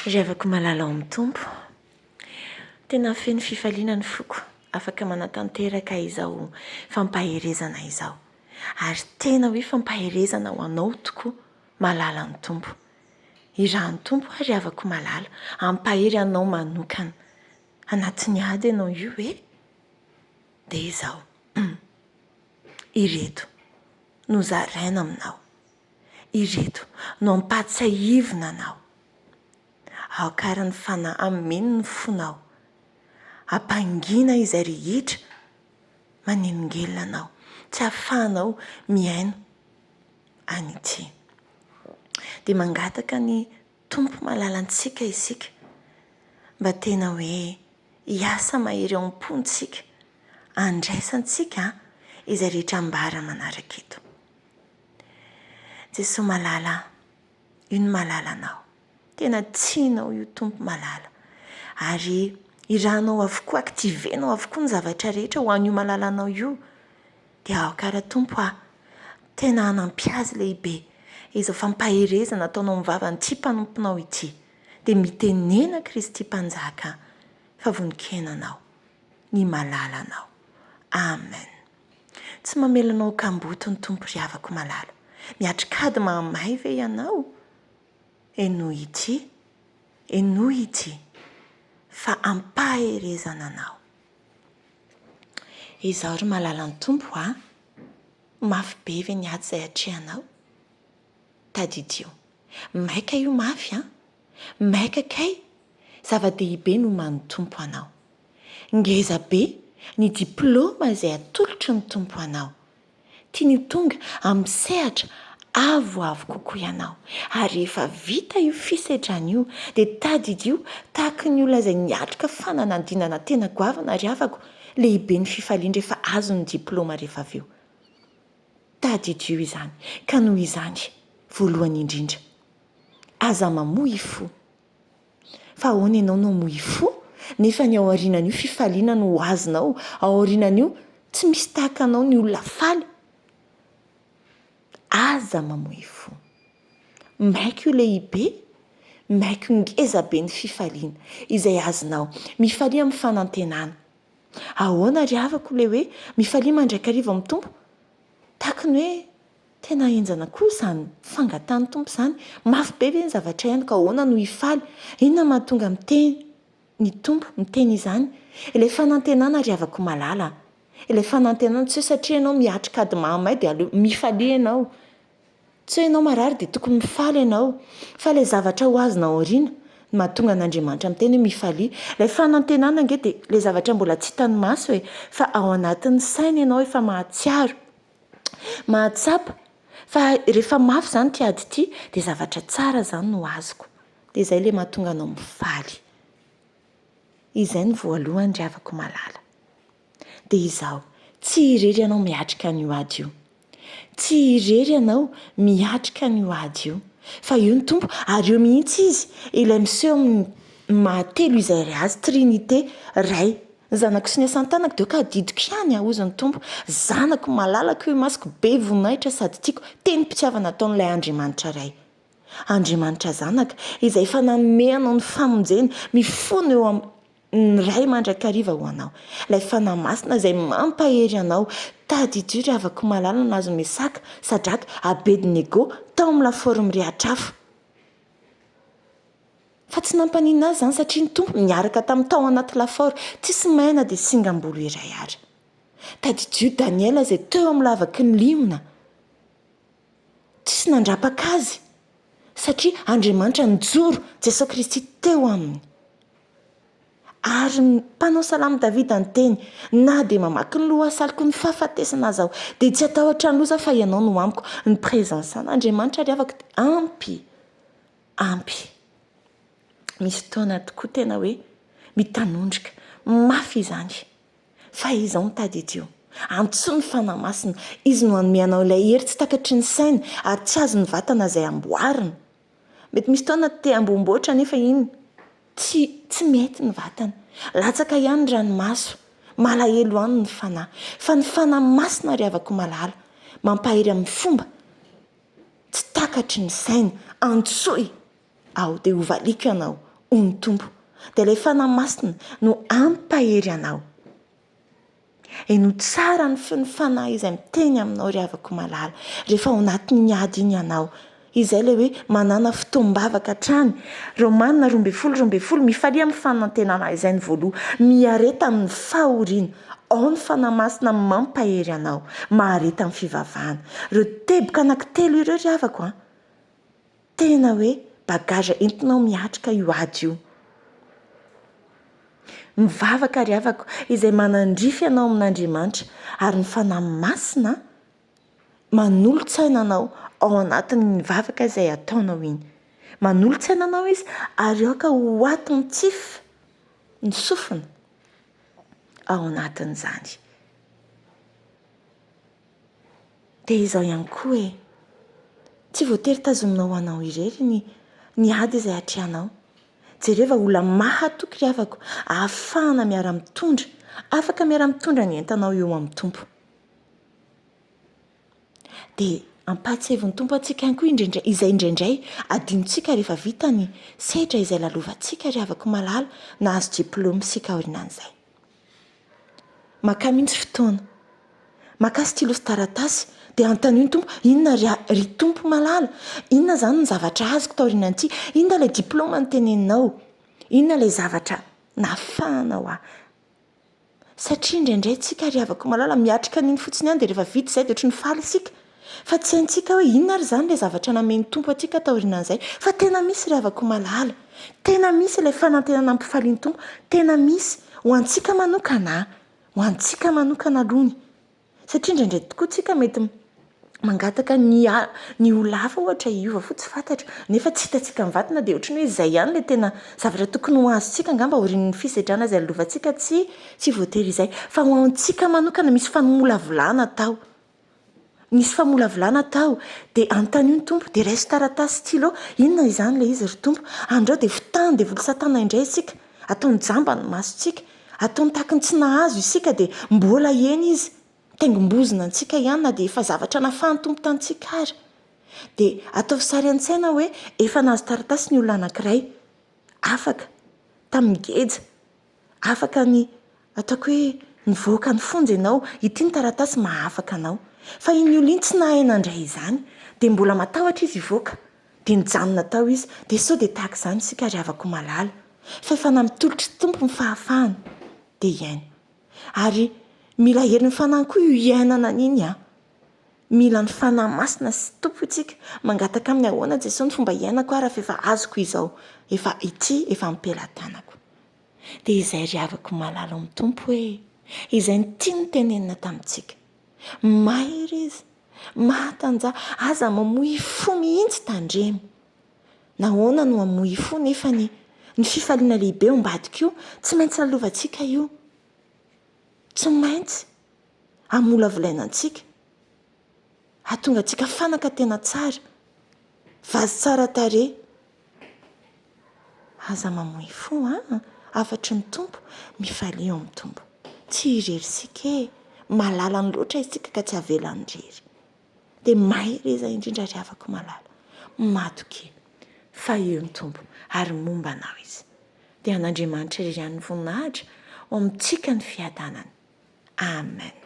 Ry havako malala ao amin'ny Tompo, tena feno fifaliana ny foko afaka manatanteraka izao fampaherezana izao. Ary tena hoe fampaherezana ho anao tokoa malala ny Tompo. Irahan'ny Tompo aho ry havako malala, hampahery anao manokana. Anatin'ny ady ianao io e! Dia izao, ireto no zaraina aminao. Ireto no ampahatsiahivina anao. Aoka àry ny Fanahy hameno ny fonao. Hampangina izay rehetra manelingelina anao, tsy ahafahanao mihaino an'ity. Dia mangataka ny Tompo malalantsika isika mba tena hoe hiasa mahery ao am-pontsika, handraisantsika izay rehetra ambara manaraka eto. Jesoa malala a, io no malala anao. Tena tianao io Tompo malala. Ary irahanao avokoa, activer-nao avokoa ny zavatra rehetra ho an'io malalanao io. Dia aoka ara Tompo a, tena hanampy azy lehibe izao fampaherezana ataonao amin'ny vavan'ity mpanomponao ity. Dia mitenena Kristy Mpanjaka fa vonon-kena anao, ny malalanao. Amen. Tsy mamela anao ho kamboty ny Tompo ry havako malala. Miatrik'ady mahamay ve ianao? Henoy ity, henoy ity, fa ampaherezana anao. Izao ry malalan'ny Tompo a, mafy be ve ny ady izay atrehanao? Tadidio, maika io mafy an! Maika kay, zava-dehibe no oman'ny Tompo anao. Ngeza be ny diplaoma izay atolotry ny Tompo anao. Tiany ho tonga amin'ny sehatra avoavo kokoa ianao. Ary rehefa vita io fisedrana io, dia tadidio tahaky ny olona izay niatrika fananadinana tena goavana ry havako, lehibe ny fifaliany rehefa azony ny diplaoma rehefa avy eo. Tadidio izany. Ka noho izany, voalohany indrindra, aza mamoy fo. Fa ahoana ianao no hamoy fo nefa ny ao aorianan'io fifaliana no ho azonao, ao aorianan'io tsy misy tahaka anao ny olona faly. Aza mamoy fo. Maika io lehibe, maika io ngeza be ny fifaliana izay azonao. Mifalia amin'ny fanantenana. Ahoana ry havako ilay hoe mifalia mandrakariva amin'ny Tompo? Tahaka ny hoe Tena henjana koa izany fangatahan'ny Tompo izany. Mafy be ve ny zavatra henoko? Ahoana no hifaly? Inona no mahatonga miteny ny Tompo miteny izany? Ilay fanantenana ry havako malala a! Ilay fanantenana, tsy hoe satria ianao miatrika ady mahamay dia aleo mifalia ianao. Tsy hoe ianao marary dia tokony mifaly ianao. Fa ilay zavatra ho azonao aoriana no mahatonga an'Andriamanitra miteny hoe mifalia. Ilay fanantenana ange dia ilay zavatra mbola tsy hitan'ny maso e! Fa ao anatin'ny saina ianao efa mahatsiaro. Mahatsapa fa rehefa mafy izany ity ady ity dia zavatra tsara izany no azoko. Dia izay ilay mahatonga anao mifaly. Izay no voalohany ry havako malala. Dia izao, tsy irery ianao miatrika an'io ady io. Tsy irery ianao miatrika an'io ady io. Fa eo ny Tompo ary eo mihitsy Izy, ilay miseho amin'ny maha telo izay iray azy, Trinite, Ray, Ny zanako sy ny asan-tanako dia aoka hadidiko ihany aho, hozy ny Tompo. Zanako malalako io imasoko, be voninahitra sady tiako. Tenim-pitiavana ataon'ilay Andriamanitra Ray. Andriamanitra Zanaka, izay efa nanome anao ny famonjena, mifono eo amin'ny Ray mandrakariva ho anao. Ilay Fanahy Masina izay mampahery anao. Tadidio ry havako malala nahazo Mesaka, Sadraka, Abednego tao amin'ny lafaoro mirehatr'afo. Fa tsy nampaninona azy izany satria ny Tompo niaraka tamin'ny tao anaty lafaoro, tsisy may na dia singam-bolo iray ara. Tadidio Daniela izay teo amin'ny lavaky ny liona, tsisy nandrapaka azy satria Andriamanitra nijoro, Jesoa Kristy teo aminy. Ary ny mpanao salamo Davida niteny, Na dia mamaky ny lohasaliko ny fahafatesana aza aho, dia tsy hatahotra ny loza fa Ianao no amiko. Ny présence an'Andriamanitra ry havako dia ampy. Ampy. Misy fotoana tokoa tena hoe mitanondrika mafy izany. Fa izao no tadidio, antsoy ny Fanahy Masina, Izy no hanome anao ilay hery tsy takatry ny saina ary tsy azon'ny vatana izay amboarina. Mety misy fotoana te hamboamboatra nefa iny tsy tsy mety ny vatana. Latsaka ihany ny ranomaso, malahelo ihany ny fanahy. Fa ny Fanahy Masina ry havako malala, mampahery amin'ny fomba Tsy takatry ny saina. Antsoy Aho dia hovaliako ianao, Hoy ny Tompo. Dia ilay Fanahy Masina no hampahery anao. Henoy tsara ny feon'ny Fanahy izay miteny aminao ry havako malala, rehefa ao anatin'ny ady iny ianao. Izay ilay hoe manàna fotoam-bavaka hatrany. Romana 12 12, Mifalia amin'ny fanantenana, izay no voaloha. Miareta amin'ny fahoriana. Ao ny Fanahy Masina mampahery anao. Mahareta amin'ny fivavahana. Ireo teboka anankitelo ireo ry havako an! Tena hoe bagage entinao miatrika io ady io. Mivavaka ry havako izay manandrify anao amin'Andriamanitra ary ny Fanahy Masina manolo-tsaina anao ao anatin'ny vavaka izay ataonao iny. Manolo-tsaina anao izy ary aoka ho attentif ny sofina ao anatin'izany. Dia izao ihany koa e, tsy voatery tazominao ho anao irery ny ny ady izay atrehanao. Jereva olona mahatoky ry havako, ahafahana miara-mitondra, afaka miara-mitondra ny entanao eo amin'ny Tompo. Dia ampahatsiahivin'ny Tompo antsika ihany koa indraindray, izay indraindray adinontsika rehefa vita ny sedra izay lalovantsika ry havako malala, nahazo diplaoma isika aorianan'izay. Makà mihitsy fotoana. Makà stylo sy taratasy dia anontanio ny Tompo, inona ry ry Tompo malala, inona izany ny zavatra azoko taorianan'ity, inona ilay diplaoma noteneninao, inona ilay zavatra nahafahanao ahy. Satria indraindray tsika ry havako malala miatrika an'iny fotsiny ihany dia rehefa vita izay dia ohatran'ny faly isika. Fa tsy haintsika hoe inona ary izany ilay zavatra namen'ny Tompo antsika taorianan'izay. Fa tena misy ry havako malala. Tena misy ilay fanantenana ampifalian'ny Tompo. Tena misy. Ho antsika manokana an. Ho antsika manokana aloha. Satria indraindray tokoa tsika mety mangataka ny ny olona hafa ohatra hiova fo tsy fantatro. Nefa tsy hitantsika mivantana dia ohatran'ny hoe izay ihany ilay tena zavatra tokony ho azontsika angamba aorian'ny fisedrana izay lalovantsika tsy tsy voatery izay. Fa ho antsika manokana misy famolavolana atao. Nisy famolavolana tao, dia anontanio ny Tompo, dia raiso taratasy stylo, inona izany ilay izy ry Tompo? Andrao dia fitahan'ny devoly satana indray isika, ataony jamba ny masontsika, ataony tahaky ny tsy nahazo isika dia mbola eny izy, mitaingim-bozona antsika ihany na dia efa zavatra nafahan'ny Tompo tamintsika ary. Dia ataovy sary an-tsaina hoe efa nahazo taratasy ny olona anankiray, afaka, tamin'ny geja, Afaka ny, ataoko hoe, nivoaka ny fonja ianao, ity ny taratasy maha afaka anao. Fa iny olona iny tsy nahay nandray izany, dia mbola matahotra izy hivoaka, dia nijanona tao izy. Dia sao dia tahaka izany isika ry havako malala, fa efa namitolotry Tompo ny fahafahana, dia hiaina. Ary mila herin'ny Fanahy koa io hiainana an'iny an. Mila ny Fanahy Masina sy Tompo isika, mangataka Aminy ahoana Jesoa ny fomba hiainako ary fa efa azoko izao, efa ity efa am-pelatanako. Dia izay ry havako malala ao amin'ny Tompo e! Izay no tiany tenenina tamintsika. Mahereza, mahatanjaha, aza mamoy fo mihitsy tandremo. Nahoana no hamoy fo nefa ny ny fifaliana lehibe ao ambadika io tsy maintsy lalovantsika io. Tsy maintsy hamolavolaina antsika. Hahatonga antsika fanaka tena tsara, vazy tsara tarehy. Aza mamoy fo an! Hafatry ny Tompo, mifalia ao amin'ny Tompo. Tsy irery isika e! Malalany loatra isika ka tsy avelany irery. Dia mahereza indrindra ry havako malala. Matokia fa eo ny Tompo ary momba anao Izy. Dia an'Andriamanitra irery ihany ny voninahitra, ho amintsika ny fiadanany. Amen.